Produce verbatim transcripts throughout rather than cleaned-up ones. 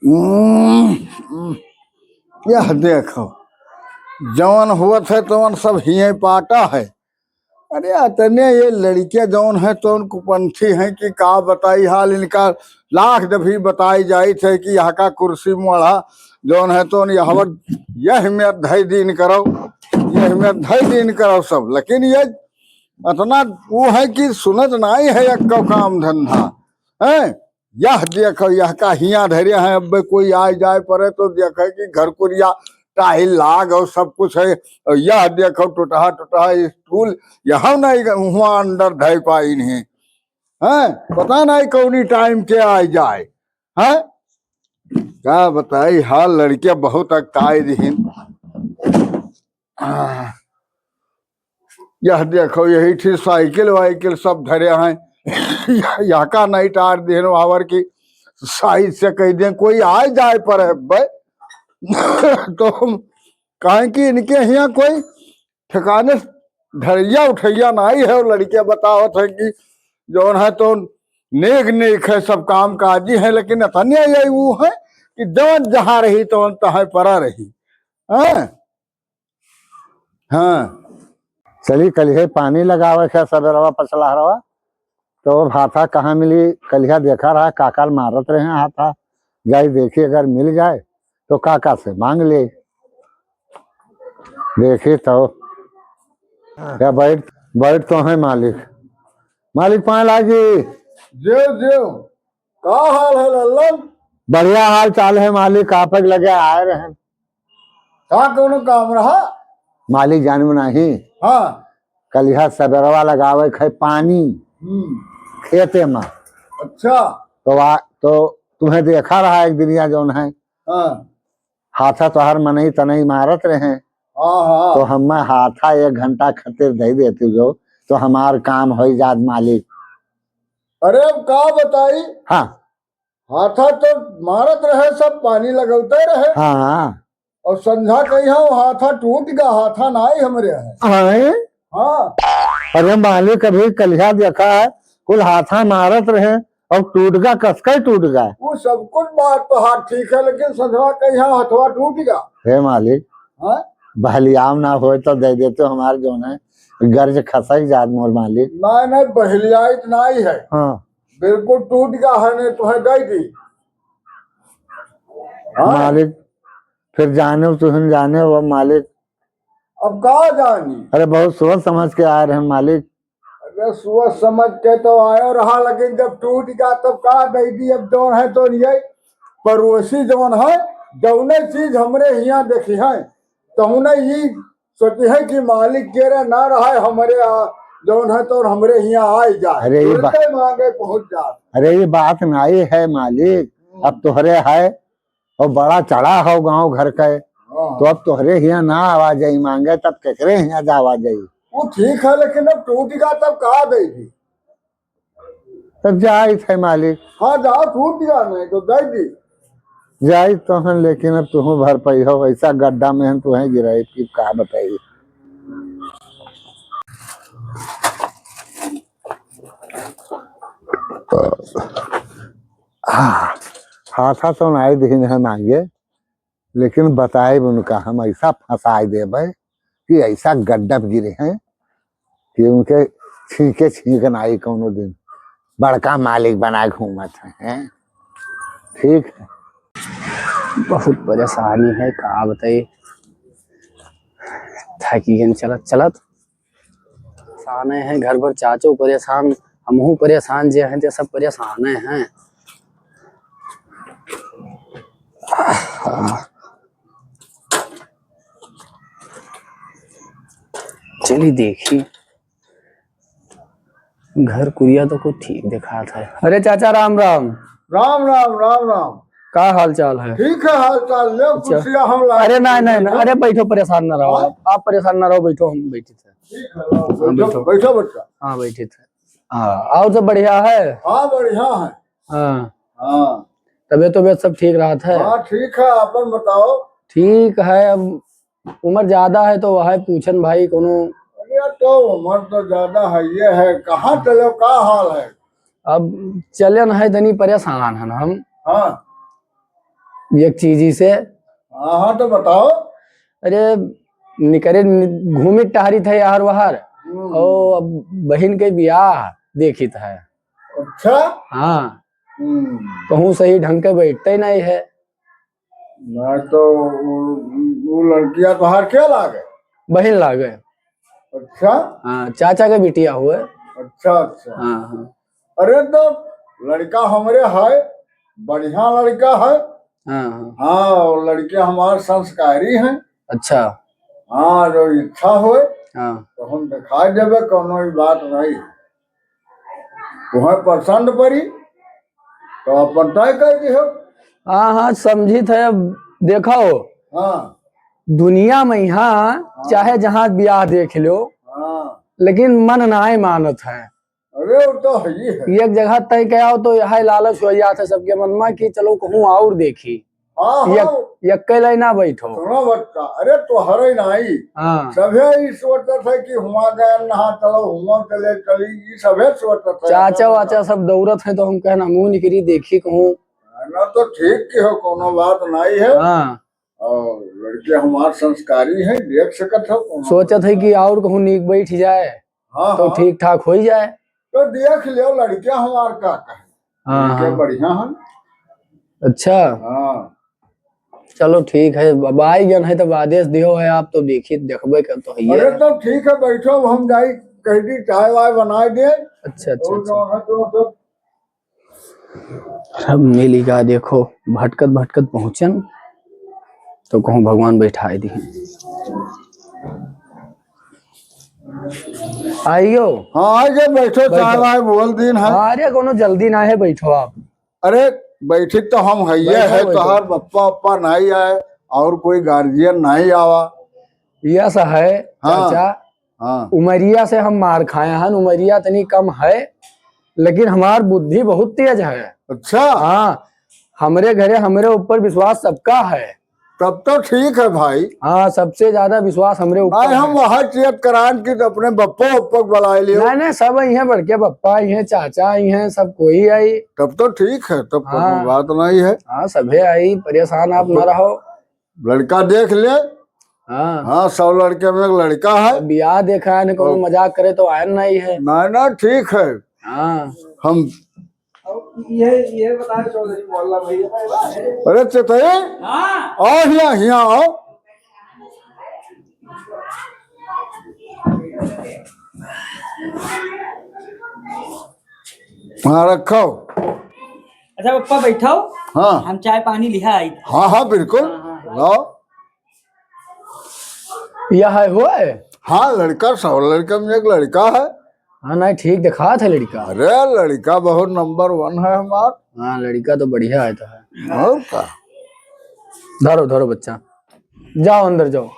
हम्म, हम्म। यह देखो, जवन होत है तवन सब हिये पाटा है। अरे अतने ये लड़किया जवन है तवन कुपंथी हैं कि का बताई हाल इनका। लाख दफी बताई जाइत है कि यहाँ का कुर्सी मोड़ा जवन है तवन यहवर यह में धई दीन करो, यह में धई दीन करो सब। लेकिन ये अतना वो है कि सुनत नाई है एक्को काम धंधा, हैं? यह देखो, यह का हियाँ धरे हैं, अब कोई आए जाए परे तो देखे कि घर कुरिया टाइल लाग और सब कुछ है। और यह देखो, टुटहा टुटहा स्टूल, यह नहीं हुआ अंदर धै पाइन है, हैं? पता नहीं कौनी टाइम के आए जाए, हैं? का बताई हाल, लड़किया बहुत अकताई दिहिन। आ, यह देखो, यही थी साइकिल वाइकिल सब धरे हैं। यह, यह का नहीं टार देन आवर की साइज से कह दें, कोई आए जाए पर है बे। तो हम कहें कि इनके यहाँ कोई ठिकाने से धरैया उठैया नहीं है। और लड़किया बतावत है कि जौन है तो नेक नेक है, सब काम काजी है, लेकिन अतने यही वो है कि जौन जहाँ रही तौन तहाँ परा रही। हाँ, हाँ। चली, कलिहे पानी लगावे के सबेरवा पछलहरवा, तो अब हाथा कहाँ मिली? कलिहा देखा रहा, काका मारत रहे हाथा, जाई देखी, अगर मिल जाए तो काका से मांग ले। देखी तो, या बैठ, बैठ तो है मालिक, मालिक पाए लागी। जेव, जेव। का हाल है लल्लन? बढ़िया हाल चाल है मालिक, आपक लगे आए रहे। का कौनो काम रहा? मालिक जाने में नहीं। हाँ। कलिहा सबेरवा लगावे खे पानी हम्म। खेते में। अच्छा। तो आ, तो तुम्हें देखा रहा एक दिनिया जौन है। हाँ। हाथा तोहार मनई तनई मारत रहे। हाँ, हाँ। तो हम हाथा एक घंटा खातिर दे देती हो, तो हमार काम हो जात मालिक। अरे अब का बताई? हाँ। हाथा तो मारत रहे, सब पानी लगौते रहे। हाँ। और संझा कहिया वो हाथा टूट गया, हाथा नाई हमरे है। आए? हाँ। अरे मालिक, अभी कलिहा देखा है, कुल हाथा मारत रहे और टूट गया, कसका टूट गया। वो सब कुछ बात तो हाँ ठीक है, लेकिन संझवा कहिया हथवा टूट गया। हे मालिक, हाँ? बहलियाव ना होए तो दे देते हो हमारे जौन है, गर्ज खसक जात मोर मालिक। नहीं, नहीं, बहलियाई तो नहीं है। हाँ। बिल्कुल टूट गया है, नहीं तो है दे दी। हाँ। मालिक, फिर जाने तुहन जाने हो मालिक। अब का जानी? अरे बहुत सोच समझ के आए रहे मालिक। अरे सोच समझ के तो आयो रहा, लेकिन जब टूट गया तब का दे दी? अब जौन है तो ये पड़ोसी जौन है, जौने चीज हमरे हियाँ देखी है, तौने ये सोची है कि मालिक के रे ना रहा है हमरे आ, जौन है तो हमरे हियाँ आए जाए। अरे ये बा-, तुरंते मांगे पहुँच जात। अरे ये बात नाई है मालिक, अब तोहरे है और बड़ा चढ़ा हो गाँव घर के, हाँ। तो अब तोहरे हियाँ ना आवा जाई मांगे, तब केकरे हियाँ जावा जाई? वो ठीक है, लेकिन अब टूट गया तब का दे दी? तब जाइत है मालिक। हाँ, जाओ, टूट गया नहीं तो दे दी। जाइत तो हन, लेकिन अब तुहूँ भर पई हो, ऐसा गड्ढा में हम तुहें गिराई कि का बताई। हाँ, हाथा तो नाई दिन है मांगे, लेकिन बताइब उनका, हम ऐसा फंसाई देबे कि ऐसा गड्ढा गिरे हैं कि उनके छींके छींक ना आई कौनो दिन। बड़का मालिक बनाए घूमत हैं, हैं? ठीक है। बहुत परेशानी है, का बताई, थकी गन चलत चलत। परेशान हैं, घर भर चाचो परेशान, हमहू परेशान, जे हैं ते सब परेशान हैं। चली देखी, घर कुरिया तो कुछ ठीक दिखात है। अरे चाचा, राम राम। राम राम, राम राम। का हाल चाल है? ठीक है हाल चाल, ले अच्छा। कुर्सिया हम ला अरे नहीं, नहीं, नहीं, अरे बैठो, परेशान ना रहो हाँ? आप, आप परेशान ना रहो, बैठो, हम बैठे थे। ठीक है, लाओ, हाँ, बैठो, बैठो। बैठो बच्चा। हाँ, बैठे थे। हाँ, और सब बढ़िया है? हाँ, बढ़िया है। हाँ। हाँ। तबीयत, तबीयत सब ठीक रहत है? हाँ, ठीक है, अपन बताओ। ठीक है, अब उम्र ज्यादा है तो वह पूछन भाई कोनो। अरे, तो उम्र तो ज्यादा है, ये है, कहाँ चलो, का हाल है? अब चलन है, तनी परेशान हन हम। हाँ। एक चीजी से। हाँ, हाँ, तो बताओ। अरे, निकरे नि-, घूमित टहरित है यार वहार। हम्म। ओ, अब बहिन के बियाह देखित है। अच्छा? हाँ। हम्म। कहूँ सही ढंग के बैठते नहीं है। ना तो वो, वो लड़किया तोहार के लागे? बहिन लागे। अच्छा? हाँ, चाचा के बिटिया हुए। अच्छा, अच्छा। हाँ, हाँ। अरे तो लड़का हमरे है, बढ़िया लड़का है। हाँ, हाँ। हाँ, और लड़के हमार संस्कारी हैं। अच्छा। हाँ, जो इच्छा होए, हाँ। तो हम दिखाई देबे, कोनो ई बात नहीं। तुम्हें पसंद पड़ी, तो अपन तय कर दिहो। हाँ, हाँ, समझित है। अब देखो, हाँ। दुनिया में यहाँ हाँ। चाहे जहाँ बियाह देख लो, हाँ। लेकिन मन नाय मानत है। अरे, वो तो है ही है। एक जगह तय कयाओ तो यह लालच हो जात है सबके मन में कि चलो कहूँ और देखी। हाँ, हाँ। यक-, यक्के लाई ना बैठो। सुनो बच्चा, अरे तोहरे नाई। हाँ। सभे ई सोचत है कि हुआं गए नहा चलो, हुआं चले चली, ई सभे सोचत है। चाचा वाचा सब दौड़त है तो हम कहना मुँह निकरी देखी कहूँ। ना तो ठीक की हो, कोनो बात नाई है। हाँ। और लड़के हमार संस्कारी हैं, देख सकत हो कोनो सोचत है कि और कहूँ नीक बैठ जाए। हाँ, तो हाँ। ठीक ठाक हो ही जाए। तो देख लियो, लड़कियां हमार का कहे। हाँ, लड़के हाँ। बढ़िया हैं। अच्छा। हाँ। चलो ठीक है, अब आई गन है तब आदेश दियो है आप तो देखी, देखबे कर तो है। अरे तो ठीक है, बैठो, हम जाई कह दी चाय वाय बनाए दे। अच्छा, अच्छा, और अच्छा। जो है तो सब सब मिली का देखो, भटकत भटकत पहुँचन, तो कहूँ भगवान बैठाए दी। आइयो। हाँ, आइए, बैठो, बैठो। चाय वाय बोल दीन है। हाँ, अरे, कोनो जल्दी ना है, बैठो आप। अरे, बैठी तो हम हइये बैठो, है, बैठो। तोहार बप्पा, बप्पा नहीं आए, और कोई गार्जियन नहीं आवा। यस है, हाँ। चाचा। हाँ। उमरिया से हम मार खाए हन, उमरिया तनी कम है, लेकिन हमार बुद्धि बहुत तेज है। अच्छा। हाँ, हमरे घरे हमरे ऊपर विश्वास सबका है। तब तो ठीक है भाई। हाँ, सबसे ज्यादा विश्वास हमरे ऊपर नहीं, है। हम वहाँ चेक करान की तो अपने बप्पो उप्पो के बुलाए लियो। नहीं, नहीं, सब आई हैं, बड़के बप्पा आई हैं, चाचा आई हैं, सब कोई आई। तब तो ठीक है, तब तो हाँ। कोई बात नहीं है। हाँ, सभे आई, परेशान आप तब तो ना रहो। लड़का देख ले। हाँ। हाँ, सौ लड़के में एक लड़का है। अब बियाह देखा है, कोनो और मजाक करे तो आयन नहीं है। ना, ना, ठीक है। हाँ। हम ये, ये बताए चौधरी मोहल्ला भैया। अरे चेतई, हाँ। आओ हिया, हिया आओ। हाँ, रखो। अच्छा पप्पा, बैठो। हाँ। हम चाय पानी लिहा आई। हाँ, हाँ, बिल्कुल। हाँ, हाँ। लाओ। यह है हुआ है? हाँ, लड़का, सौ लड़का में एक लड़का है। हाँ, नहीं, ठीक दिखात है लड़का। अरे, लड़का बहुत नंबर वन है हमार। हाँ, लड़का तो बढ़िया है तो है। और का? धरो, धरो बच्चा, जाओ अंदर जाओ।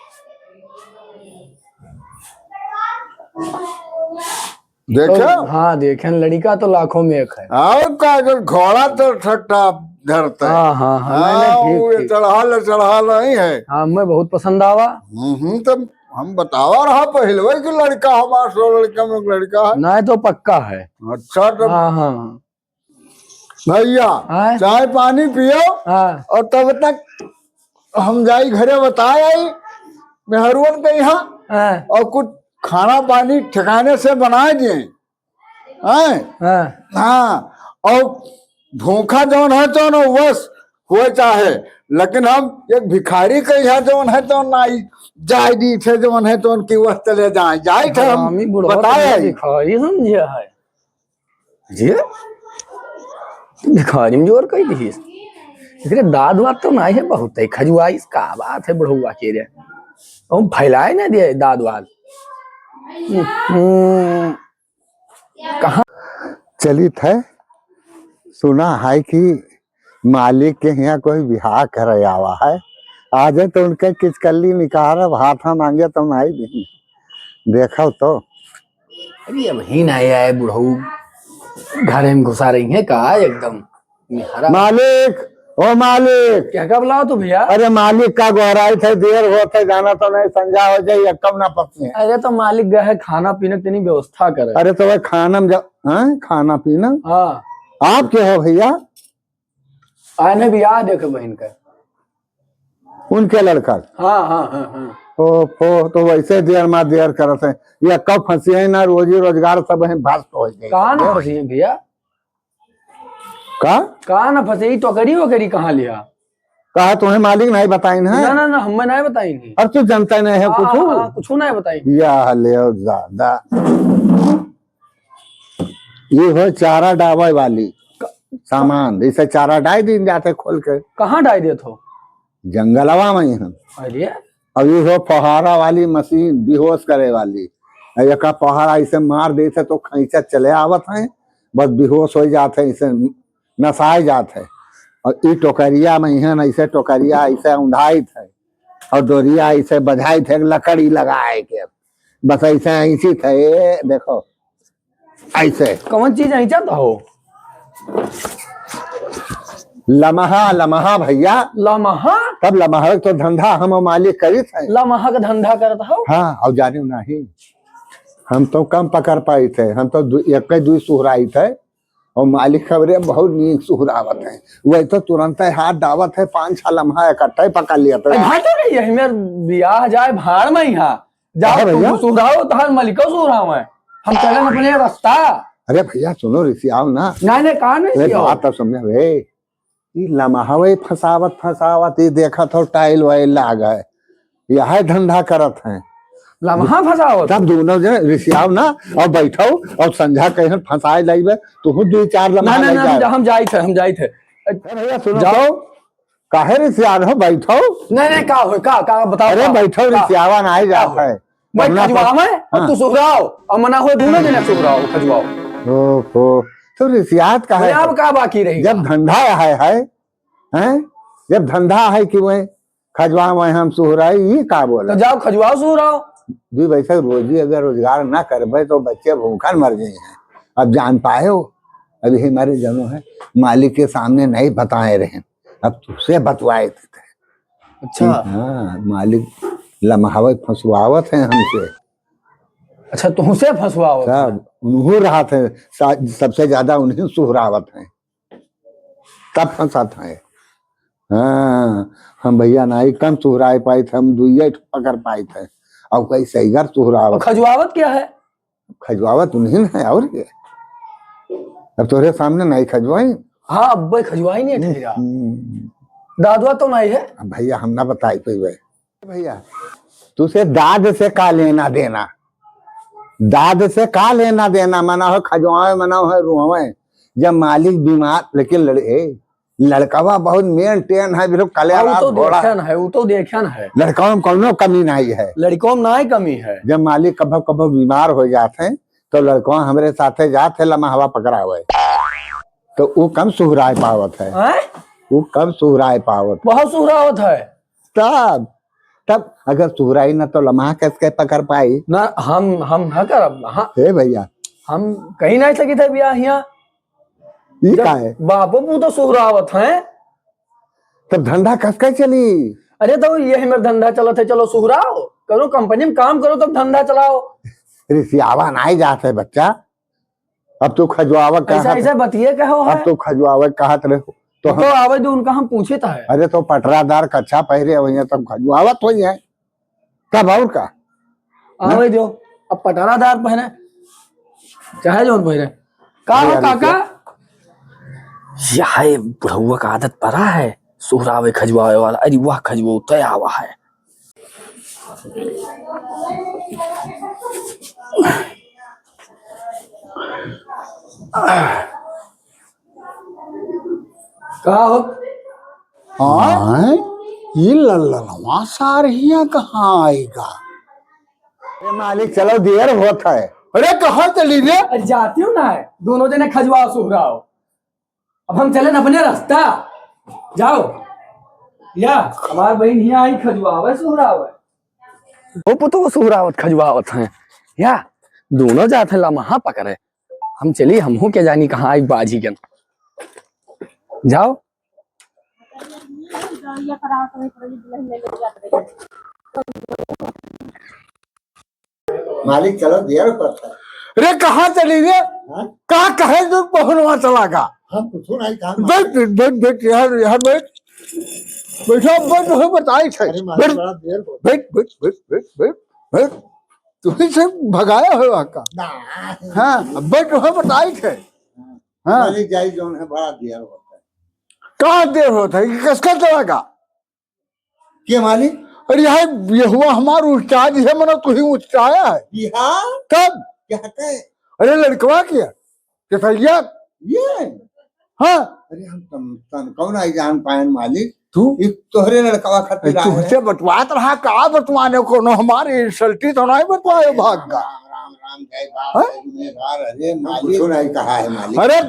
देखे? तो, हाँ, देखेन, लड़िका तो लाखों में एक है। और का, अगर घोड़ा तो ठट्टा धरता है। हाँ, हाँ, हाँ, नहीं, नहीं, हाँ, ठीक, वो ये ठीक। चढ़ा ले, चढ़ा नहीं है। हाँ, मैं बहुत पसंद आवा। हम्म, हम्म, तो हम बतावा रहा पहले कि लड़िका हमार सौ लड़िका में एक लड़िका है। नहीं, तो पक्का है। अच्छा, तो हाँ, हाँ, हाँ। भैया, हाँ? चाय पानी पियो हाँ। और तब तक हम जाई घरे बताए आई मेहरुअन के यहाँ हाँ। और कुछ खाना पानी ठिकाने से बनाए दिए। हैं? हाँ। हाँ, और भूखा जौन है तो न बस हुए चाहे, लेकिन हम एक भिखारी के यहाँ जौन है तो ना आई, जाए दी थे जौन है तो उनकी वह चले जाए, जाए थे हम हरामी बुढ़वा बताए तो आई। भिखारी समझे है। जी? भिखारी में जोर कही दिहिस। एकरे दाद वाद तो नाहीं है, बहुत है खजुआइस, का बात है बुढ़ौआ के रे। हम फैलाए ना दिए दाद वाद। हम्म, कहाँ? चलित है, सुना है कि मालिक के यहाँ कोई बियाह करे आवा है। आजे तो उनके किचकल्ली निकाल, हाथा मांगे तो नाहीं दी। देखो तो। अरे अबहीं नाहीं आए बुढ़ऊ, घरे में घुसा रही है का एकदम निहरा। मालिक, ओ मालिक। क्या का बुलाओ तू भैया? अरे मालिक का गोहराई थे, देर होत है, जाना तो नहीं, संझा हो जाए, यक्कम ना पकते हैं। अरे तो मालिक गए है खाना पीने की तनी व्यवस्था करे। अरे तो वह खाना में जा, हाँ, खाना पीना? हाँ। आप क्या हो भैया? आने बियाह देखे बहिन का। उनके लड़का। हाँ, हाँ, हाँ, हाँ। ओफो, तो वैसे देर मा देर करत है। ये कब फंसी है ना, रोजी रोजगार सब है भ्रष्ट हो गए। कहाँ ना फंसी है भैया? का? कहाँ ना फंसी? ई टोकरी वोकरी कहाँ लिया? कहा तुम्हें मालिक नहीं बताइन है? ना, ना, ना, हमें नहीं बताइन है। और तू जनता नहीं है हाँ, कुछ? हाँ, हाँ, कुछ नहीं बताइन। या ले ज्यादा। ये हो चारा डावे वाली क-, सामान, इसे चारा डाई दिन जाते खोल के। कहाँ डाई देत हो? जंगलवा में ही हम। अरे। अब ये हो फहारा वाली मशीन, बेहोश करे वाली। अब एका फहारा इसे मार देते तो खैंचा चले आवत है, बस बेहोश हो जाते, इसे नसाए जात है। और ई टोकरिया में इहन ऐसे टोकरिया ऐसे उंधाइत है और डोरिया ऐसे बझाइत है, लकड़ी लगाए के बस ऐसे ऐंचित है। ए, देखो ऐसे। कौन चीज ऐंचत हो? लमहा, लमहा भैया। लमहा? तब लमहा तो धंधा हम मालिक करित है। लमहा का धंधा करत हो? हाँ, और जाने नहीं, हम तो कम पकड़ पाइत है, हम तो दु-, एक ही दुई सुहराइत है। और मालिक खबरे बहुत नीक सुहरावत है, वही तो तुरंत हाथ डावत है, पाँच छह लम्हा इकट्ठा ही पकड़ लिया था। अरे भाई, तो नहीं है, मेर बियाह जाए भाड़ में यहाँ। जाओ, अरे तुम भैया। सुहराओ, तोहार मालिको सुहरावे। हम चले अपने रास्ता। अरे भैया, सुनो, रिसियाओ ना। नहीं, नहीं, कहाँ नहीं अरे रिसियाओ? बात तो समझ रे। ई लम्हावे फंसावत, फंसावत, ई देखत हो, टाइल वाइल लाग है। यह धंधा करत हैं। लम्हा फंसावत? तब दोनों जन रिसियाव ना और बैठो और संझा कहीं फंसाए लाइबे, तू दुई चार लम्हा ना, ले ना, हम जाओ। जा-, हम जाइत है, हम जाइत है। अरे भैया सुनो जाओ। तो, काहे रिसियाव हो, बैठो। नहीं, नहीं, का हो, का, का बताओ, अरे का, बैठो, का? रिसियावा ना आई का जात हो? है। मैं अपना खजवावे और हाँ। तू सुहराओ, और मना हो दोनों जने सुहराओ, खजवाओ। ओहो, तो रिसियात का है? अब का बाकी रही? जब धंधा है, है, हैं? जब धंधा है कि वह खजवावे हम सुहराई, ये का बोला? तो जाओ खजवाओ सुहराओ। दुई पैसा रोजी अगर रोजगार ना करबे तो बच्चे भूखन मर जाए हैं। अब जान पाए हो, अभी हमारे जनो है, मालिक के सामने नहीं बताए रहे, अब तुझसे बतवाए देते हैं। अच्छा। कि हाँ, मालिक लम्हावे फंसवावत हैं हमसे। अच्छा, तुमसे फंसवावत हैं? सब, उन्हों रहत हैं, सा-, सबसे ज्यादा उन्हीं सुहरावत हैं। तब फंसात है। हाँ, हम भैया नाई कम सुहराए पाइत है, हम दुइये ठो पकड़ पाइत है। अब कई सहीगर सुहरावत। और खजवावत क्या है? खजवावत उन्हीं है, और क्या? अब तोरे सामने नाई खजवाई। हाँ, अब खजवाई नहीं ठहरा। हम्म। दादवा तो नहीं है। अब भैया हम ना बताई पइबे। भैया, तुसे दाद से का लेना देना? दाद से का लेना देना? मना हो खजवावे, मना हो रोवे। जब मालिक बीमार, लेकिन लड़-, ए, लड़कवा बहुत maintain है, बिल्कुल कलेरा हाँ, वो तो घोड़ा। देखेन है, वो तो देखेन है। लड़कवा में कौनो कमी नहीं है। लड़कवा में नाई कमी है। जब मालिक कभो कभो बीमार हो जात हैं, तो लड़कवा हमरे साथे जात है लम्हावा पकड़ावे। तो वो कम सुहराए पावत है। हैं? वो कम सुहराए पावत। बहुत सुहरावत है। तब, तब अगर सुहराई ना तो लम्हा कैसे पकड़ पाई? ना, हम, हम ना करब, हाँ। हे भैया। हम कहीं नहीं सकित है बियाह हियाँ। ई जब का है? बापो पूतो सुहरावत हैं। तब धंधा कस के चली? अरे तो यही मेर धंधा चलत है, चलो सुहराओ, करो कंपनी में काम करो तब धंधा चलाओ। रिसियावा नाई जात है बच्चा। अब तू खजवावा ऐसा, कहत, ऐसा बतिये कहो अब है। तू खजवावा कहत रहे हो, तो तो हम आवे दो, उनका हम पूछे तो है। अरे तो पटरादार कच्छा पहिरे हो, यहाँ तब खजवावत हो है, तब और का? आवे दो, अब पटरादार पहिरे, चाहे जौन पहिरे। का हो अरे यार, काका? क्या? यह बुढ़ौआ का आदत पड़ा है, सुहरावे खजवावे वाला। अरे वाह, खजवो तय आवा है। का हो? हाँ? हाँ? ये लल्लनवा सार हिया कहाँ आएगा? ए मालिक, चलो, देर होत है। अरे, कहाँ चली रे? अरे, जाती हूँ ना है, दोनों जने खजवाओ सुहराओ। अब हम चले न अपने रास्ता। जाओ। या, हमार बहिन हियाँ आई खजुआवे, सुहरावे। ओ पुतवा सुहरावत खजुआवत हैं। या, दोनों जात हैं लमहा पकड़े। हम चली, हमहू के जानी कहाँ आई बाजी के। जाओ। मालिक, चलो, दिया रे पत्थर। रे, कहाँ चली रे? हाँ? कहाँ कहे जो पहुनवा चला गा? हम कुछ नहीं, काम बैठ, बैठ, बैठ, बैठ, यहाँ, यहाँ बैठ। बैठो, बैठ, हो बताई थे। अरे, मालिक, बैठ, बड़ा देर हो गया। बैठ, बैठ, बैठ, बैठ, बैठ, बैठ। तुही से भगाया हो वहाँ का। ना। हाँ, बैठ, हो बताई थे। हाँ। मालिक जाई जौन है, बड़ा देर होता है। कहाँ देर होता है? ये किसका चला का? के मालिक? अरे, यह, ये हुआ हमार उस्ताद है, मना तुही उस्ताया है। बिहार? कब? क्या है? अरे, लड़कवा किया। किसैया? ये? हाँ। अरे, हम तम-, तन कौन आई जान पाएन मालिक? तू? ई तोहरे लड़कवा खातिर ए, आए तुहसे हैं। बतवात रहा, का बतवाने, कोनो हमारे insulting तो नहीं बतवाए भाग का। राम, राम, राम, जय बाबा, हाँ? जय गुनेगार, अरे हम मालिक। कुछो नहीं कहा है मालिक। अरे,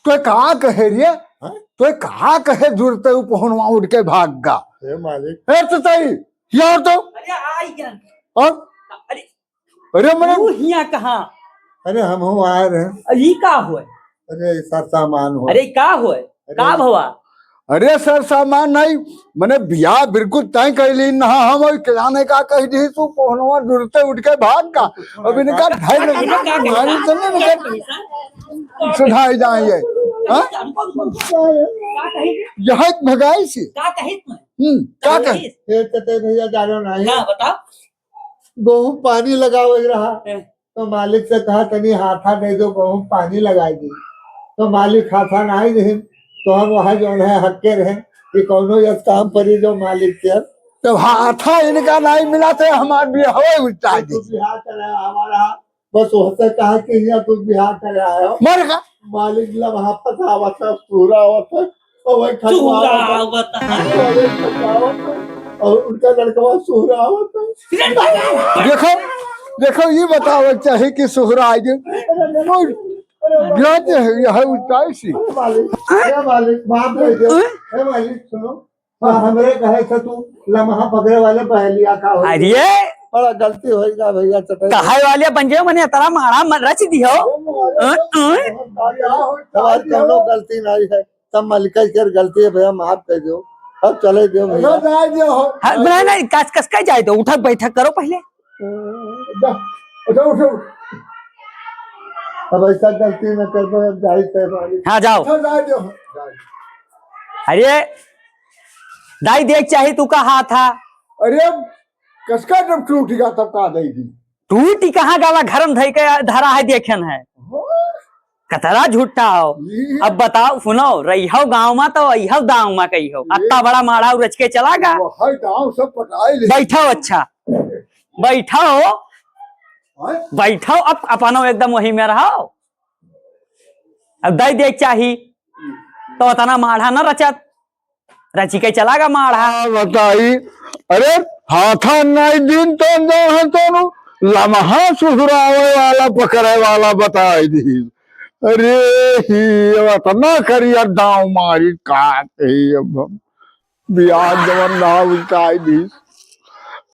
तो का कहे रे? हाँ? तो का कहे जुरते उ पहुनवा उठ के भाग गा? हे मालिक। ए, तो सही, यार तो। अरे, आई क्या? और? अरे, अरे, मने तू हियाँ कहाँ? अरे, हम हो आए रहे। अ, ई का होय? अरे, सर सामान हो। अरे, का होय? अरे। का भवा? अरे, सर सामान नहीं, मने बियाह बिल्कुल तय कैली ना, हम और के जाने का कह दी तू, पहुनवा जुरते उठ के भाग का। अब इनका ढाई अरे, का, का, का, मारी तो नहीं निकल। सुधाई जाए ये। हाँ? हमको, हमको, हमको। का कही? यह एक भगाई सी। का कही तुम्हें? हम्म, का कही? ये तो ते भैया जानो नहीं। ना, बताओ। गेहूं पानी लगावे रहा, हैं। तो मालिक से कहा, "तनी हाथा दे दो, गेहूं पानी लगाई दी।" तो मालिक हाथा नहीं दे, तो हम वहाँ जौन है हक्के रहे कि कौनो यस काम परी जो मालिक के। तो हाथा इनका नहीं मिला, तो हमार बियाह हो उठा तो दी। तू बिहार चला हमारा, बस वहसे कहा कि यहाँ तू बिहार चले आए हो। मर का? मालिक लम्हा पसावत है, सुहरावत है, और वही खटवावत है। सुहरावत है। और वही खटवावत है, और उनका लड़कवा सुहरावत है। देखो, देखो, ये बतावे चाहे कि सुहरा आए। अरे, अरे, अरे, अरे, अरे, यह है, यह है उल्टा सी। अरे मालिक, अरे मालिक, माफ कर दो। अरे मालिक, सुनो। हाँ, हमरे कहे से तू लम्हा पकड़े वाले बहलिया का हो। अरे! बड़ा गलती होइगा भैया, चटई। कहे वाले बन जाओ, मने इतना मारा मत रच दियो। अ, अ। हमारी कौनो गलती नहीं है, सब मलिका के गलती है भैया, माफ कर दो। अब चले दो भैया। हाँ, नहीं, नहीं, कस, कस के जाए दो, उठक बैठक करो पहले। जा, उठो, उठो। अब ऐसा गलती न कर दो, अब जाए थे मालिक। हाँ, जाओ। अच्छा, जाए दो। अरे, दाई देख चाही तू का हाथा। अरे, कसका जब टूट गया तब का देगी? टूटी कहाँ गवा, घर में धई के धरा है, देखेन है। हाँ। कतरा झूठा हो। ये अब बताओ, सुनो, रहियो गाँव में तो अइहो दाँव में कहियो। ये अत्ता बड़ा माढ़ा रच के चला गा। वही दाँव सब पटाए ले। बैठो अच्छा। बैठो। हाँ? बैठो, अब अपनो एकदम वही में रहो। अब दई देख चाही, तो अतना माढ़ा न रचत। रचिके चला गा माढ़ा। हाँ, बताई। अरे, हाथा नाई दिन तो जहाँ तो लम्हा सुहरावे वाला, पकड़े वाला बताई दी। अरे, ही, अब अतना करिया दाँव मारी, का कही अब हम। बियाह जवन ना उल्टाई दी।